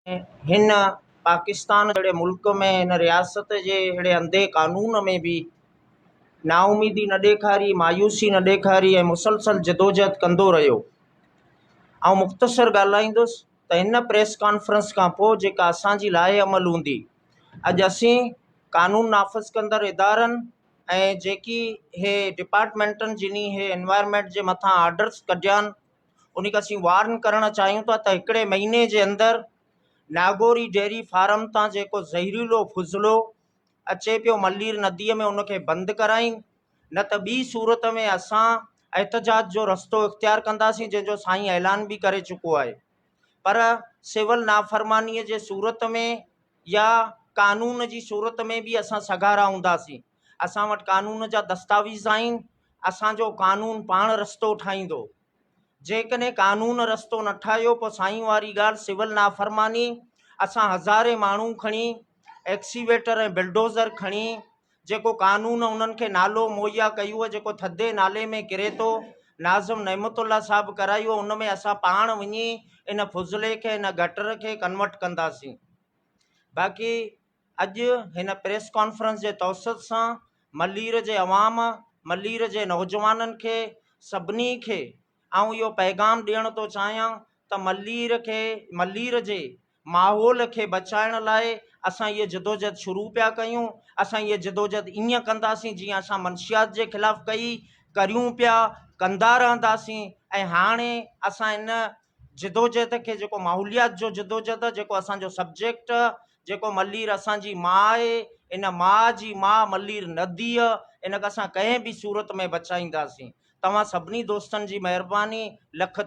هن پاڪستان جهڙي ملڪ ۾ هن رياست جي اهڙي انڌي قانون ۾ به نااميدي نه ڏيکاري، مايوسي نه ڏيکاري ۽ مسلسل جدوجهد ڪندو رهيو. آئون مختصر ڳالهائيندس ته هن پريس ڪانفرنس کان پوء جيڪا اسان جي لائحه عمل هوندي، اڄ اسين قانون نافذ ڪندڙ ادارن ۽ جيڪي هي ڊپارٽمينٽن جني هي انوائرمينٽ جي مٿان آرڊرس ڪڍيا آهن، ان کي اسين وارن ڪرڻ چاهيون ٿا ته هڪڙي مهيني جي اندر ناگوري ڊيري فارم تان جيڪو زهريلو فضلو اچي پيو ملير ندي ۾ ان کي بند ڪرائين نه ته ٻي صورت ۾ اسان احتجاج جو رستو اختيار ڪنداسين جنهن جو سائين اعلان به ڪري چڪو آهي پر سول نافرماني جي صورت ۾ يا قانون جي صورت ۾ به اسان سگهارا هونداسين. اسان وٽ قانون جا دستاويز آهن، اسان جو قانون پاڻ رستو ٺاهيندو. جيڪڏهن قانون رستو نه ٺاهيو پوء سائين واري ڳالهه سول نافرماني، اسان هزارين ماڻهو کڻي، ايڪسيويٽر ۽ بلڊوزر کڻي، جيڪو قانون انهن کي نالو مهيا ڪيو جيڪو ٿڌي نالي ۾ ڪري ٿو، ناظم نعمت الله صاحب ڪرايو ان ۾ اسان پاڻ وڃي ان فضلي کي ان گٽر کي ڪنورٽ ڪنداسين. باقي اڄ هن پريس ڪانفرنس جي توسط سان ملير جي عوام، ملير جي نوجوانن کي سڀني کي آئون اهو پيغام ڏيڻ ٿو چاهيان ته ملير کي ملير جي ماحول کي بچائڻ لاء اسان هيء جدوجھد شروع پيا ڪيون، اسان هيء جدوجھد ائين ڪنداسين جيئن اسان منشيات جي خلاف ڪئي، ڪريون پيا، ڪندا رهنداسين ۽ هاڻي اسان ان جدوجھد کي جيڪو ماحوليات جو جدوجھد جيڪو اسان جو سبجيڪٽ جيڪو ملير اسان جي ماء آهي، ان ماء جي ماء ملير نديء ان کي اسان ڪنهن به صورت ۾ بچائينداسين. توهان سڀني دوستن جي مهرباني، لک.